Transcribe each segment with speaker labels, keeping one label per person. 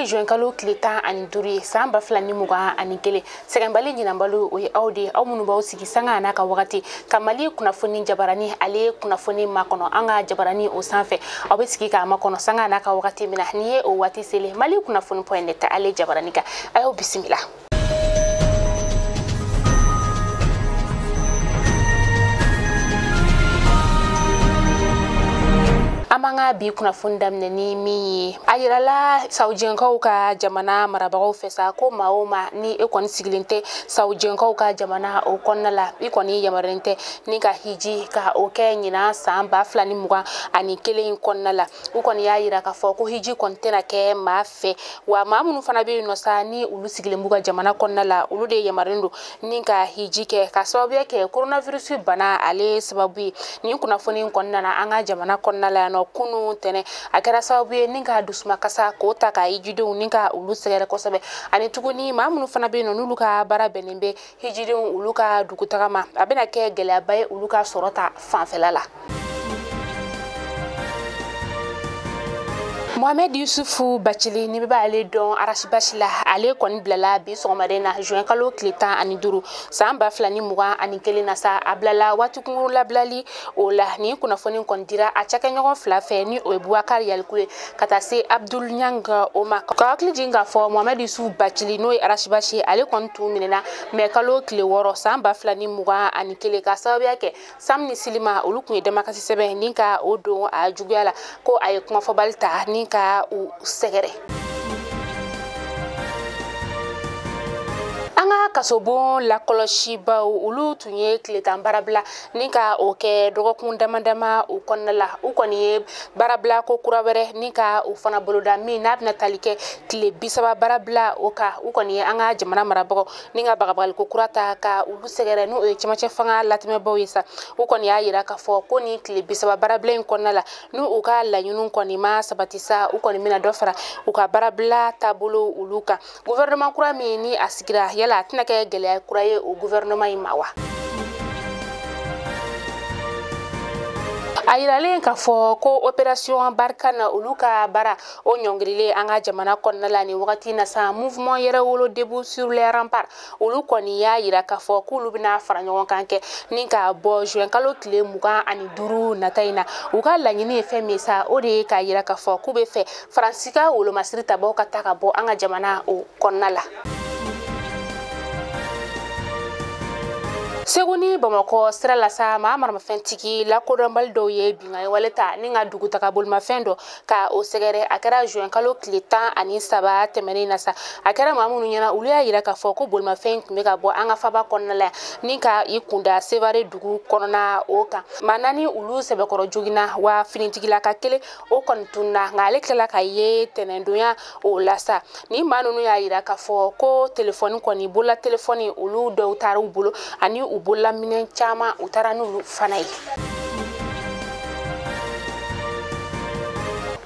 Speaker 1: juin kalo tile 15 ye san 2021 sɛgɛnbali ɲinanbali o ye aw de aw minnu b'aw sigi sanga n'a ka wagati ka Mali kunnafoni jabarani ale kunnafoni makɔnɔ an ka jabarani o sanfɛ aw bɛ sigi k'a makɔnɔ sanga n'a ka wagati min na ni ye o waati selen Mali kunnafoni point net ale jabarani kan a y'aw bisimila. An b'an ka bi kunnafoni daminɛ ni min ye a yirala sawujɛnkaw ka jamana marabagaw fɛ sa ko maa o maa ni e kɔni sigilen tɛ sawujɛnkaw ka jamana o kɔnɔna la i kɔni yamaruyalen tɛ ni ka hiji ka o kɛ ɲinan san 2021 kɔnɔna la. U kɔni y'a yira k'a fɔ ko hiji kɔni tɛna kɛ maa fɛ wa maa minnu fana bɛ yen nɔ sa ni olu sigilen b'u ka jamana kɔnɔna la olu de yamaruyalen don ni ka hiji kɛ ka sababuya kɛ coronavirus bana ale sababu ye. Nin kunnafoni kɔnɔna na an ka jamana kɔnɔna la yan nɔ kunu tɛnɛ a kɛra sababu ye ni ka dusumakasa k'o ta ka hijidenw ni ka olu sɛgɛrɛ kosɛbɛ ani tuguni maa minnu fana bɛ yen nɔ n'olu ka baara bɛnnen bɛ hijidenw olu ka dugutaga ma a bɛna kɛ gɛlɛyaba ye olu ka sɔrɔ ta fanfɛla la. Mohamed Yusufu Bacili ni bɛ b'ale dɔn Arasibasi la ale kɔni bilala bi sɔgɔmada in na juin kalo tile 15 san 2021 na sa a bilala waati kunkurun labilali o la. Nin kunnafoni kɔni dira a cakɛɲɔgɔn fila fɛ ni o ye Bubakari Yaliku ye ka taa se Abdul Ɲang o ma. Ka hakili jigin k'a fɔ Mohamed Yusufu Bacili n'o ye Arasibasi ale kɔni tun minɛna mɛ kalo tile 6 san 2021 ka sababuya kɛ Sam ni Silima olu tun ye damakasi sɛbɛn ni ka o don a juguya la ko a ye kumafɔbali ta ni ka u sɛgɛrɛ. An ka kasobon lakɔlɔsibaw olu tun ye tile 10 baarabila ni ka o kɛ dɔgɔkun dama dama o kɔnɔna la. U kɔni ye baarabila ko kura wɛrɛ ni ka o fana boloda min n'a bɛna tali kɛ tile 30 baarabila o kan. U kɔni ye an ka jamana marabagaw ni ka bagabagaliko kura ta ka olu sɛgɛrɛ n'o ye cɛmancɛ fanga latɛmɛbaw ye sa. U kɔni y'a yira k'a fɔ ko nin tile 30 baarabila in kɔnɔna la n'u u ka laɲiniw kɔni ma sabati sa u kɔni bɛna dɔ fara u ka baarabila taabolo olu kan. Gouvernement kura min ni a sigira yala a tɛna kɛ gɛlɛya kura ye o gouvernement in ma wa? A yiralen k'a fɔ ko opération Barkhane olu ka baara o ɲɔngirilen an ka jamana kɔnɔna la nin wagati na sa mouvement Yɛrɛwolo debout sur les remparts olu kɔni y'a yira k'a fɔ k'olu bɛna fara ɲɔgɔn kan kɛ ni ka bɔ juin kalo tile 25 nata in na. U ka laɲini ye fɛn min sa o de ye k'a yira k'a fɔ k'u bɛ fɛ Faransi ka wolomasiri tabaw ka ta ka bɔ an ka jamana o kɔnɔna la. Segu ni Bamakɔ sira la sa maa maramafɛntigi lakodɔnbali dɔw ye binkanni wale ta ni ka dugutaga bolimafɛn dɔ ka o sɛgɛrɛ. A kɛra juin kalo tile 13 tɛmɛnen na sa. A kɛra maa minnu ɲɛna olu y'a yira k'a fɔ ko bolimafɛn tun bɛ ka bɔ an ka faba kɔnɔna la ni ka i kunda Sevare dugu kɔnɔna o kan. Maa naani olu sɛbɛkɔrɔ joginna wa finitigilaka kelen o kɔni tununna nka ale tilala ka ye tɛnɛndonya o la sa. Ni maa ninnu y'a yira k'a fɔ ko telefɔni kɔni bolola telefɔni olu dɔw taara u bolo ani u bolola minɛn caman u taara n'olu fana ye.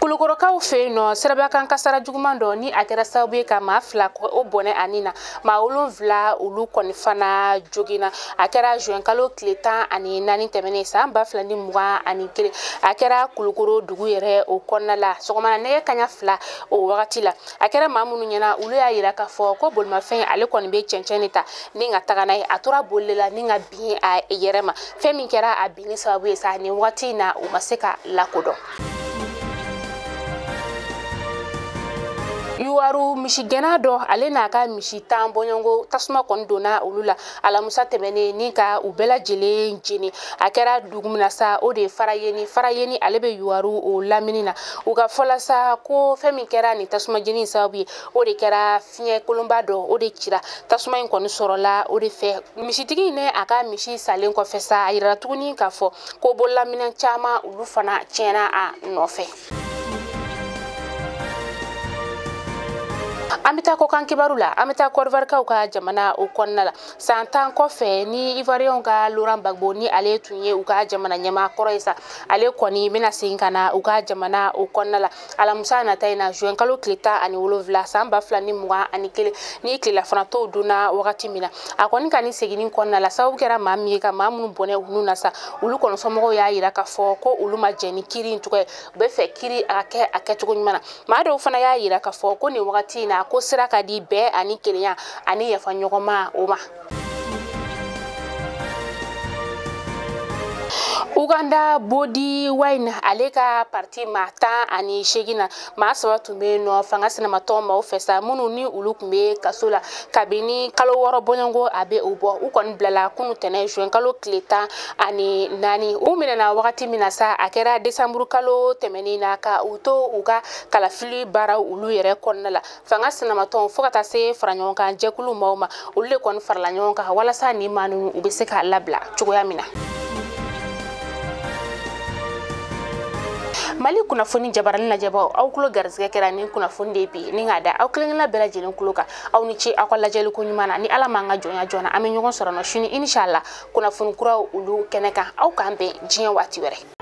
Speaker 1: Kulukɔrɔkaw fɛ yen nɔ sirabakan kasara juguman dɔ ni a kɛra sababu ye ka maa 2 o bɔnɛ ani na maa 7 olu kɔni fana joginna. A kɛra juin kalo tile 14 tɛmɛnen san 2021. A kɛra Kulukɔrɔ dugu yɛrɛ o kɔnɔna la sɔgɔmada nɛgɛ kanɲɛ 2 o wagati la. A kɛra maa minnu ɲɛna olu y'a yira k'a fɔ ko bolimafɛn ale kɔni bɛ cɛncɛn de ta ni ka taga n'a ye. A tora boli la ni ka bin a yɛrɛ ma. Fɛn min kɛra a binni sababu ye sa nin wagati in na u ma se ka lakodɔn. Yuwaru misigɛnna dɔ ale n'a ka misi 10 bɔɲɔgɔnko tasuma kɔni donna olu la alamusa tɛmɛnen ni ka u bɛɛ lajɛlen jeni. A kɛra dugu min na sa o de ye Farayeni ale bɛ Yuwaru o lamini na. U ka fɔ la sa ko fɛn min kɛra nin tasuma jeni sababu ye o de kɛra fiɲɛ kolonba dɔ o de cira tasuma in kɔni sɔrɔla o de fɛ. Misitigi in ne a ka misi salen kɔfɛ sa a yirala tuguni k'a fɔ ko bololaminɛn caman olu fana tiɲɛna a nɔfɛ. An bɛ taa kɔkan kibaru la, an bɛ taa Côte d'Ivoire ka jamana o kɔnɔna la. San 10 kɔfɛ ni Ivoiriyɛnw ka Laurent Gbagbo ni ale tun ye u ka jamana ɲɛmaa kɔrɔ ye sa, ale kɔni bɛna segin ka na u ka jamana o kɔnɔna la alamisa nata in na, juin kalo tile 17 san 2021, ni tilelafana tɔw donna wagati min na. A kɔni ka ni seginni kɔnɔna la, sababu kɛra maa min ye ka maa minnu bɔnɛ u nun na sa, olu kɔni somɔgɔw y'a yira k'a fɔ ko olu ma jɛn ni kiiri in tɔgɔ ye, u bɛ fɛ kiiri a ka kɛ a kɛcogo ɲuman na. Maa dɔw fana y'a yira k'a fɔ ko nin wagati in na, ko sira ka di bɛɛ ani kelenya ani yafa ɲɔgɔn ma o ma. Uganda Bobi Wine ale ka parti maa 18 na, maa 3 tun bɛ yen nɔ fanga sinamatɔn maaw fɛ sa, minnu ni olu tun bɛ kaso la kabini kalo 6 bɔɲɔgɔnko a bɛ o bɔ. U kɔni bilala kunu tɛnɛ juin kalo tile 14. U minɛna wagati min na sa, a kɛra desanburu kalo tɛmɛnen na, ka u to u ka kalafili baaraw olu yɛrɛ kɔnɔna la. Fanga sinamatɔn fo ka taa se faraɲɔgɔnkan jɛkulu maaw ma, olu de kɔni farala ɲɔgɔn kan walasa nin maa ninnu u bɛ se k'a labila cogoya min na. Mali kunnafoni jabarani lajɛbaw, aw kulo garisɛgɛ kɛra ni kunnafoni de bi ni k'a da aw kelen-kelenna bɛɛ lajɛlen kulo kan. Aw ni ce aw ka lajɛli ko ɲuman na. Ni Ala m'an ka jɔnya joona, an bɛ ɲɔgɔn sɔrɔ nɔ sini inshallah kunnafoni kuraw olu kɛnɛ kan. Aw k'an bɛn diɲɛ waati wɛrɛ.